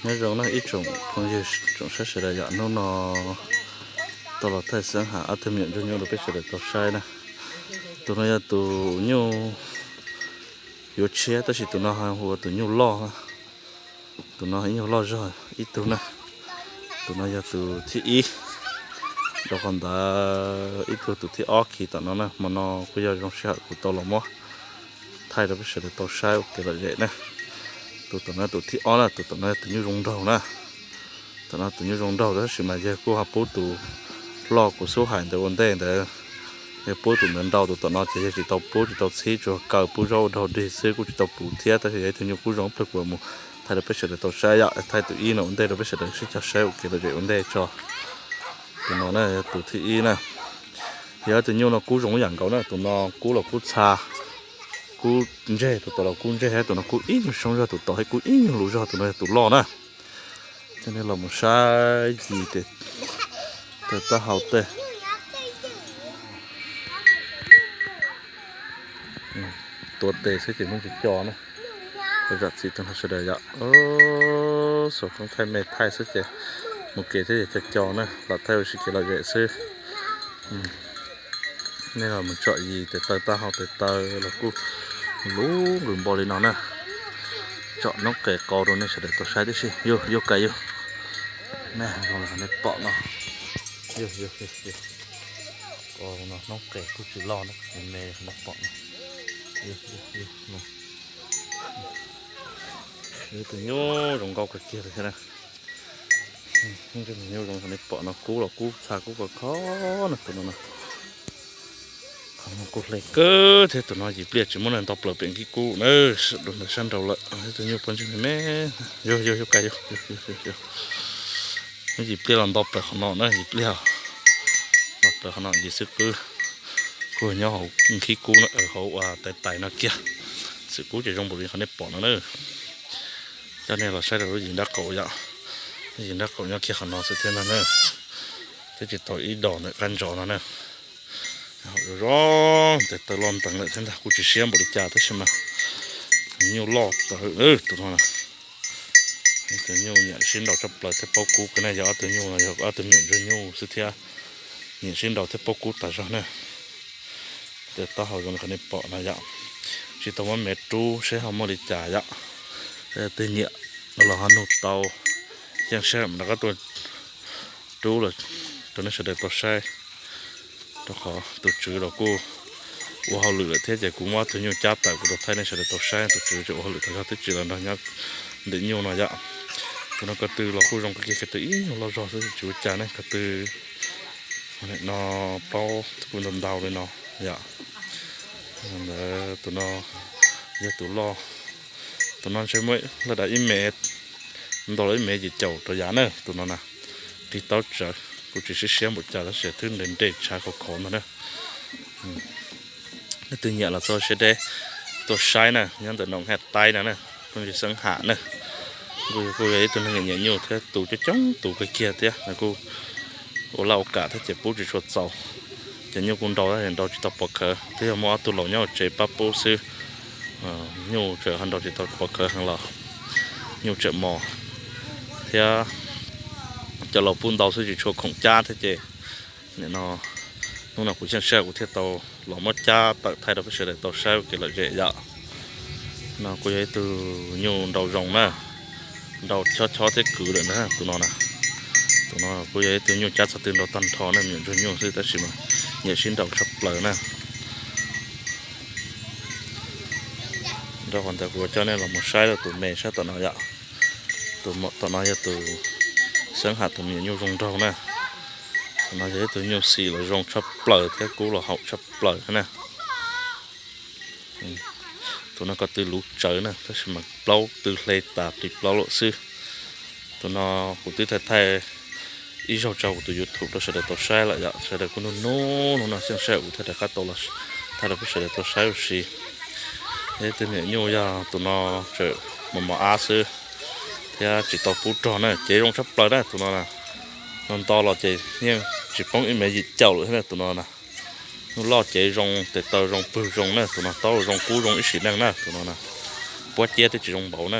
Nyob zoo na ib tsoom phooj ywg tsoom saib sawv daws yom, hnub no tau los thaij xeeb ham ob tug me nyuam ntsuag nyuj rau peb sawv daws tau saib na. Tus no yog tus nyuj yuav tshiab tab sis tus no hu ua tus nyuj loj. Tus no ib nyuag loj zog ib tug na. Tus no yog tus thib ib. Rau qhov ntawd ib tug tus thib ob khi tom no na, hmo no kuj yog zoo sij hawm kuv tau los muab thaij rau peb sawv daws tau saib ua kev lom zem na. Tus tom no tus thib ob na, tus tom no yog tus nyuj zoo nraug na. Tom no tus nyuj zoo nraug tab sis mas yawg kuj ho pub tus loj kuv xub hais ntawd ua ntej ntawd, yawg pub tus ntawd nrau, tus tom no ces yawg tsis tau pub tsis tau txhib, tsuas kaw pub zaub ua daug dig xwb kuj tsis tau puv thiab. Tab sis yog ib tug nyuj kub zoo ib pliag kuv mam thaij rau peb sawv daws tau saib yom, thaij tus ib no ua ntej rau peb sawv daws sib cog saib ua kev lom zem ua ntej tso. Tus no na yog tus thib ib na. Yog tus nyuj no kub zoo ib yam nkaus na, tus no kub los kub txha, kub ntseg, tus tom los kub ntseg, tus no kub ib nyuag soob zog, tus tom thiab kub ib nyuag luv zog, tus no yog tus loj na. Coj nej los mus saib yis tes taw taub hau tej. Tuav tes xwb ces muab tsis co na. Zam txim tus no sawv daws yom. Xav koob thaij me thaij xwb ces mus kev thiab ces co co na, los thaij ua si kev lom zem xwb. Nej los mus tsom yis tes taw taub hau tes taw los kuj luv nqws npo li no na. Tsom noob qes qau rau nej sawv daws tau saib tib si. Yog, yog kais yog. Nej zoo li nej pom no. Yog, yog, yog. Qau no noob qes kuj tsis loj na, me me nej pom no. Yog, yog, yog. Tus nyuj zoo nkauj kawg kiag li thiab na. Tus nyuj zoo nej pom no kub los kub txha kub kho kho na tus no na. Qhov no kuj hle kawg thiab, tus no yim pliag tsis muaj neeg nto plaws pem nkhib kub na, sawv daws ntawd sab nraud lawm. Tus nyuj pob ntseg me me, yog yog yog kais yog. Yim pliag los nto plaws qhov no na, yim pliag nto plaws qhov no yim xwb qwb. Kuj nyob hauv nkhib kub na, hauv ua tais tais no kiag. Xwm kub ces zoo npaum li qhov nej pom no na. Coj nej los saib rau lub yim nrab qaum yom. Lub yim nrab qaum nyob kiag qhov no xwb thiab no na. Twb tsis tau ib dos ntawm qab ntsos no na. Zoo zoo, tes taw loj nteev lawm thiab ntag, kuj tsis siab npaum li cas tab sis mas nyuj loj tawv tus no na. Tus nyuj nyiam sib nraus tshaj plaws thiab paub kub, kwv na yog ob tug nyuj no yog ob tug me nyuam ntsuag nyuj xwb thiab nyiam sib nraus thiab paub kub tas zog na. Tes taub hau zoo li qhov nej pom no yom. Tsis tau muab me rub seb ho muaj li cas yom. Tej nyiam los ho nug tau, xyeej sab mam rov qab tuaj rub los rau nej sawv daws tau saib. Rau qhov tus tswv los kuj ua hauj lwm lawm thiab ces kuv muab ob tug nyuj cab tawm kuv tau thaij nej sawv daws tau saib, tus tswv tseem ua hauj lwm tas zog twb tsis los nrog nyob ntawm nyuj no yom. Tus no ko tw los kuj zoo kawg kiag, ko tw ib nyuag loj zog xwb tsis ua cas ne, ko tw no plaub kuj ntau ntau li no yom. Ntawd tus no yog tus loj, tus no ntshe muaj laj dam ib mev, ntau los ib mev yim caum rau yav na, tus no na. Qis taub tsawv, kuj tsis siab siab npaum cas tab sis twb nres nres tshav khov khov ntag na. Leej twg nyiam los txog siab deb tuaj saib na, nyob ntawm Noom Haj Taib no na, phooj ywg Xeeb Ham na. Kuj yog ib tug neeg nyiam nyuj thiab, tus coob coob tus kawg kiag thiab, kuj ua laj ua kam thiab ces pub tsis tshua txaus. Ces nyuj kuj nrau tab sis nrau tsis tau pov khawv, twb yog muaj ob tug laus nyob hauv tsev pab pub xwb. Nyuj tseem ho nrau tsis tau pov khawv heev los nyuj tseem mos thiab, cov laus pub ntau xwb tsis tshua khoom cab thiab ces nim no, hnub no kuv xyeej sij hawm kuv thiaj tau los muab cab tawm thaij rau peb sawv daws tau saib ua kev lom zem yom. No kuj yog ib tug nyuj nrau zoo na, nrau chob chob thiab kwv lawm na tus no na. Tus no kuj yog ib tug nyuj cab txog twg nrau tag nrho na, me nyuam ntsuag nyuj xwb tab sis mas nyiam sib nraus tshaj plaws na. Rau qhov ntawd kuv coj nej los mus saib rau tus me sab tom no yom. Tus tom no yog tus Xeeb Ham tus me nyuam nyuj zoo nraug na. Tus no yog ib tug nyuj xim los zoo tshaj plaws thiab kub los haum tshaj plaws thiab na. Tus no ko tw luv tsawv na tab sis mas plaub tw hle tas plig plaub lawm xwb. Tus no kuv twb thaij thaij ib zaug tso kuv tus YouTube rau sawv daws tau saib lawm yom, sawv daws kuj nug nug, hnub no xyeej sij hawm kuv thiaj rov qab tau los thaij rau peb sawv daws tau saib ua si. Yog ib tug me nyuam nyuj yog tus no tseem mos mos ab xwb thiab tsis tau pub rog na, cev zoo tshaj plaws na tus no na. Nto nto los ces yeej tsis poob ib mev yim caum lawm thiab na tus no na. Nyuj loj cev zoo, tes taw zoo, pwg zoo na tus no, taub zoo, kub zoo ib sim neej na tus no na. Puab ciab twb tsis zoo npaum na.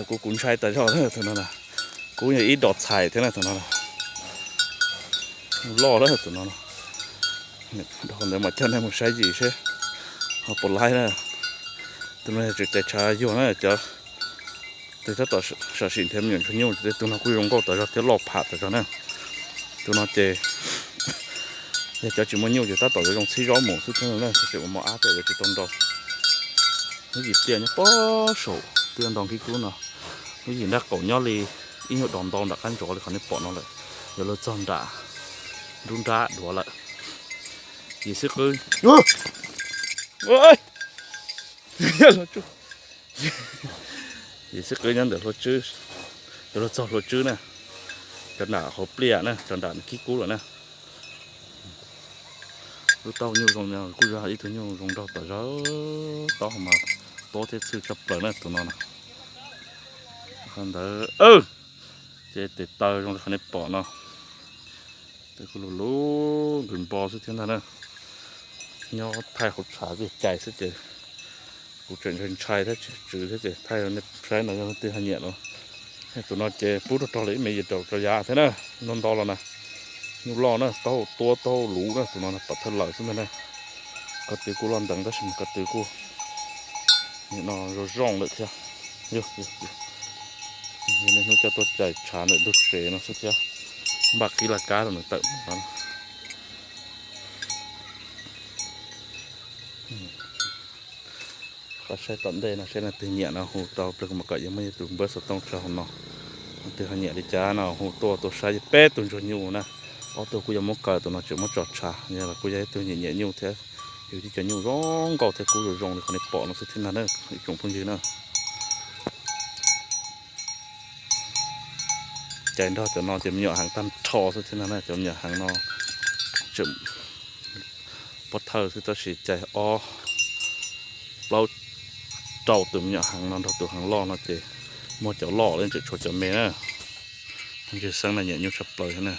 no kuv kuv ntshai tas zog na tus no na. Kuv yog ib dos txhais thiab na tus no na. Loj lawm tus no no. Dhau ntawd mam coj nej mus saib yim seb ho puas laib na. Tus no yog tseem cais tshav yuag na cov. Tes tab tom sam sim nrhiav me nyuam ntsuag nyuj, tus no kuj zoo nkauj tas zog thiab loj pham tas zog na. Tus no ces yog cov tsis muaj nyuj ces tab tom yuav zoo txhib zaub mus xwb thiab na, tseem ua mos ab tej yuav tsis tau nrau. Hnub yim pliaj nyob pob saum twb ntau nkib kub no. Hnub yim nrab qaum nyob li ib nyuag dos ntau nram qab ntsov li qhov nej pom no lawm, yuav luag txog nram nruab nrab duav lawm. Yim xib qwb, yim xib qwb nyob ntawm hlua tswb, yuav luag txog hlua tswb na, cov nram hauv pliaj na, cov nram kib kub lawm na. Lub taub hau nyuj zoo no kuj yog ib tug nyuj zoo nraug tom zog, taub hau mas tuab thiab txhwj tshaj plaws na tus no na. Qhov ntawd ces tes taw zoo li qhov nej pom no, tes kuj lug lug nqws npo xwb thiab ntag na. Nyob thaij hauv tshav tiag cais xwb ces kuv tseem ntshai ntshai thiab tsw thiab ces thaij nej saib no yog leej twg ho nyiam los. Tus no ces pub rau rog lawm ib me yam daus rau yav thiab na, no ntau los na. Nyuj loj na, taub hau tuab taub hau luv na, tus no pam thawj lawm xwb ntag na. Ko tw kuj loj nteev tab sis mas ko tw kuj nim no zoo zoo lawm thiab. Niaj hnub coj tuaj cais tshav ntawm ntug tsev no xwb thiab, npaj qhib laj kab rau nws tawm mus no. Qhov saib tom ntej no saib leej twg nyiam no hu tau plag kuv mam kom yuav muaj tus npawb xov tooj tso hauv no. Leej twg ho nyiam li cas no hu tuaj tuaj saib yog peb tug ntsuag nyuj na. Ob tug kuj yuav muab kaw, tus no tseem muab tso tshav, yog los kuj yog ib tug nyiam nyiam nyuj thiab. Yus cov nyuj zoo nkauj thiab kub zoo zoo li qhov nej pom no xwb thiab ntag na ib tsoom phooj ywg na. Cais nrog cov no ces me nyuam heev tag nrho xwb thiab ntag na. Cov me nyuam heev no tseem pob thawj xwb tab sis cais ob plaub rau tus me nyuam heev no nrog tus heev loj no ces muaj cov loj li tseem tshuav cov me na. Phooj ywg xeeb no nyiam nyuj tshaj plaws thiab na.